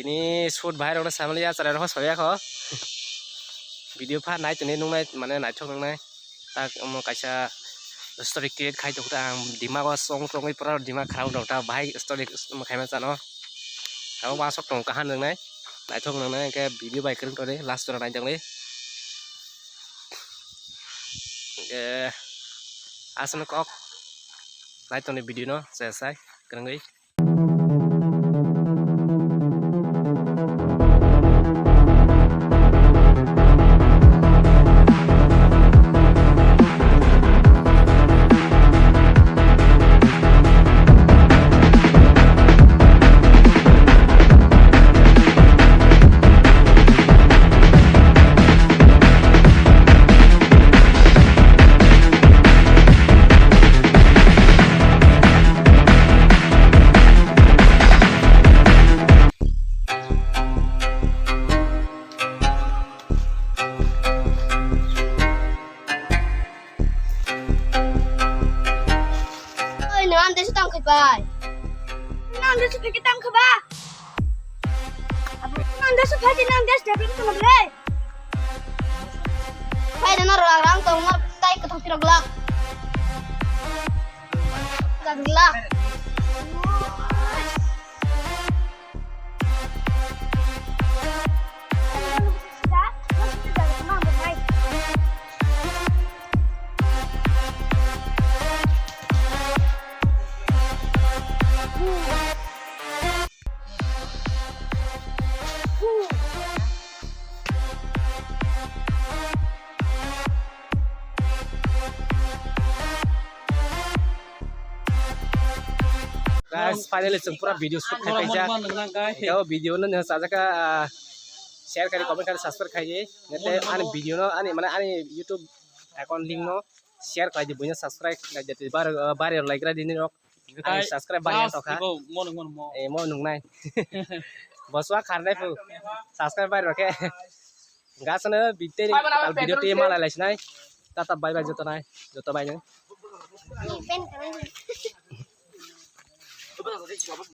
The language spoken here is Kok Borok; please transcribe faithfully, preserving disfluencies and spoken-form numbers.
Ni shoot bahai rok no samali ya, chwrai rok soya kho. Video pha nai tini nung nai mane naithok nung nai. Tak omo kaisa story create khai tong ta ang dimag o song songwi pura dimag kharang rok ta bahai story omo khaima chano. Abo wasok tong kahan nung nai. Naithok nung nai ke video bai kwrwng toni last ro nai tong le. Ke aswk kok nai toni video no se sai kwrwngwi. Oi, no, ang desa tang khai pai. Nang desa phai ke tang kha ba? Nang desa phai ke nang desa dapli ke tang bai. Phai de no rang rang tong no tai ka thok tirok lak. Ka lak. Guys, finally chwng pura video shoot khai paijak. Ito video no nang sajak, ah, share khai, comment khai, subscribe khai. Nete ani video no ani mane ani YouTube account link no share khai di, buino subscribe khai di. Bar, ah, bar like ra di ni rok. Ani subscribe bar yang tokha. Eh, mo nung nai. Boswa kharnai pu. Subscribe bar rok khe. Gasano bite ni video te malai lai sinai. Tata bye bye joto nai. Joto bye nai.